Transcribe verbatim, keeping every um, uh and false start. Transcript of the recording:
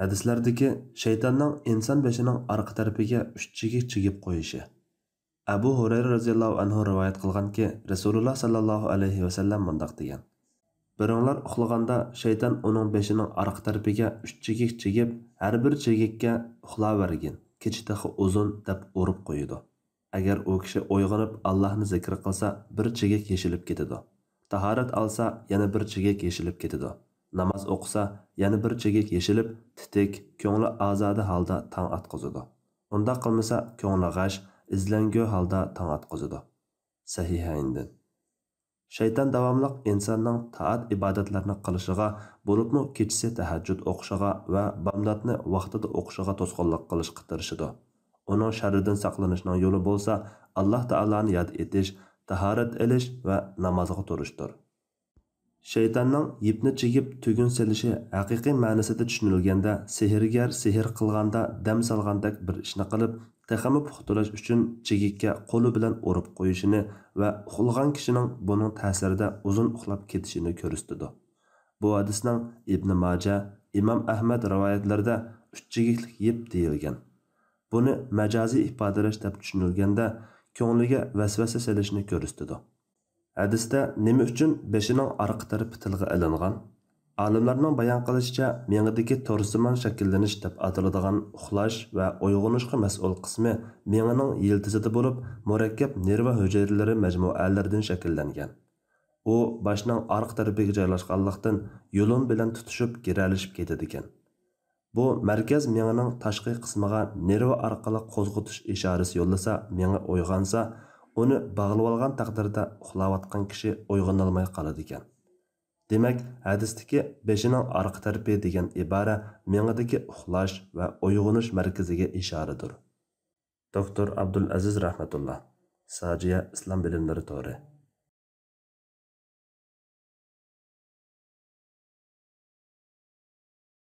ھەدىسلەردىكى شەيتاننىڭ ئىنسان بېشىنىڭ ئارقا تەرىپىگە ئۈچ چېكىك چىگىپ قويۇشى. ئەبۇ ھۇرەيرە رەزىياللاھۇ ئەنھۇ رىۋايەت قىلغانكى، رەسۇلۇللا ساللاللاھۇ ئەلەيھى ۋەسەللەم مۇنداق دېگەن: بىرىڭلار ئۇخلىغاندا شەيتان ئۇنىڭ بېشىنىڭ ئارقا تەرىپىگە ئۈچ چېكىك چىگىپ، ھەر بىر چېكىككە «ئۇخلاۋەرگىن، كېچە تېخى ئۇزۇن» دەپ ئۇرۇپ قويىدۇ. ئەگەر ئۇ كىشى ئويغىنىپ ئاللاھنى زىكىر قىلسا، بىر چېكىك يېشىلىپ كېتىدۇ. تاھارەت ئالسا، يەنە بىر چېكىك يېشىلىپ كېتىدۇ. ناماز ئوقۇسا، يەنە بىر چېكىك يېشىلىپ، تېتىك، كۆڭلى ئازادە ھالدا تاڭ ئاتقۇزىدۇ. ئۇنداق قىلمىسا، كۆڭلى غەش، ئىزلەنگۈ ھالدا تاڭ ئاتقۇزىدۇ. سەھىھەيندىن. شەيتان داۋاملىق ئىنساننىڭ تائەت-ئىبادەتلەرنى قىلىشىغا، بولۇپمۇ كېچىسى تەھەججۇد ئوقۇشىغا ۋە بامداتنى ۋاقتىدا ئوقۇشىغا توسقۇنلۇق قىلىشقا تىرىشىدۇ. ئۇنىڭ شەررىدىن ساقلىنىشنىڭ يولى بولسا، ئاللاھ تائالانى ياد ئېتىش، تاھارەت ئېلىش ۋە نامازغا تۇرۇشتۇر. شەيتاننىڭ يىپنى چىگىپ تۈگۈن سېلىشى ھەقىقىي مەنىسىدە چۈشىنىلگەندە، سېھىرگەر سېھىر قىلغاندا دەم سالغاندەك بىر ئىشنى قىلىپ، تېخىمۇ پۇختىلاش ئۈچۈن چېكىككە قولى بىلەن ئۇرۇپ قويۇشىنى ۋە ئۇخلىغان كىشىنىڭ بۇنىڭ تەسىرىدە ئۇزۇن ئۇخلاپ كېتىشىنى كۆرسىتىدۇ. بۇ ھەدىسنىڭ ئىبنى ماجە، ئىمام ئەھمەد رىۋايەتلىرىدە ئۈچ چېكىكلىك يىپ دېيىلگەن. بۇنى مەجازىي ئىپادىلەش دەپ چۈشىنىلگەندە، كۆڭلىگە ۋەسۋەسە سېلىشنى كۆرسىتىدۇ. ھەدىستە نېمە ئۈچۈن بېشىنىڭ ئارقا تەرىپى تىلغا ئېلىنغان؟ ئالىملارنىڭ بايان قىلىشىچە، مېڭىدىكى تورسىمان شەكىللىنىش دەپ ئاتىلىدىغان ئۇخلاش ۋە ئويغىنىشقا مەسئۇل قىسمى مېڭىنىڭ يىلتىزىدا بولۇپ، مۇرەككەپ نېرۋا ھۈجەيرىلىرى مەجمۇئەلىرىدىن شەكىللەنگەن. ئۇ باشنىڭ ئارقا تەرىپىگە جايلاشقانلىقتىن، يۇلۇن بىلەن تۇتىشىپ گىرەلىشىپ كېتىدىكەن. بۇ مەركەز مېڭىنىڭ تاشقى قىسمىغا نېرۋا ئارقىلىق قوزغىتىش ئىشارىسى يوللىسا، مېڭە ئويغانسا، ئۇنى باغلىۋالغان تەقدىردە ئۇخلاۋاتقان كىشى ئويغىنالماي قالىدىكەن. دېمەك، ھەدىستىكى «بېشىنىڭ ئارقا تەرىپى» دېگەن ئىبارە مېڭىدىكى ئۇخلاش ۋە ئويغىنىش مەركىزىگە ئىشارىدۇر. دوكتور ئابدۇلئەزىز رەھمەتۇللا، ساجىيە ئىسلام بىلىملىرى تورى.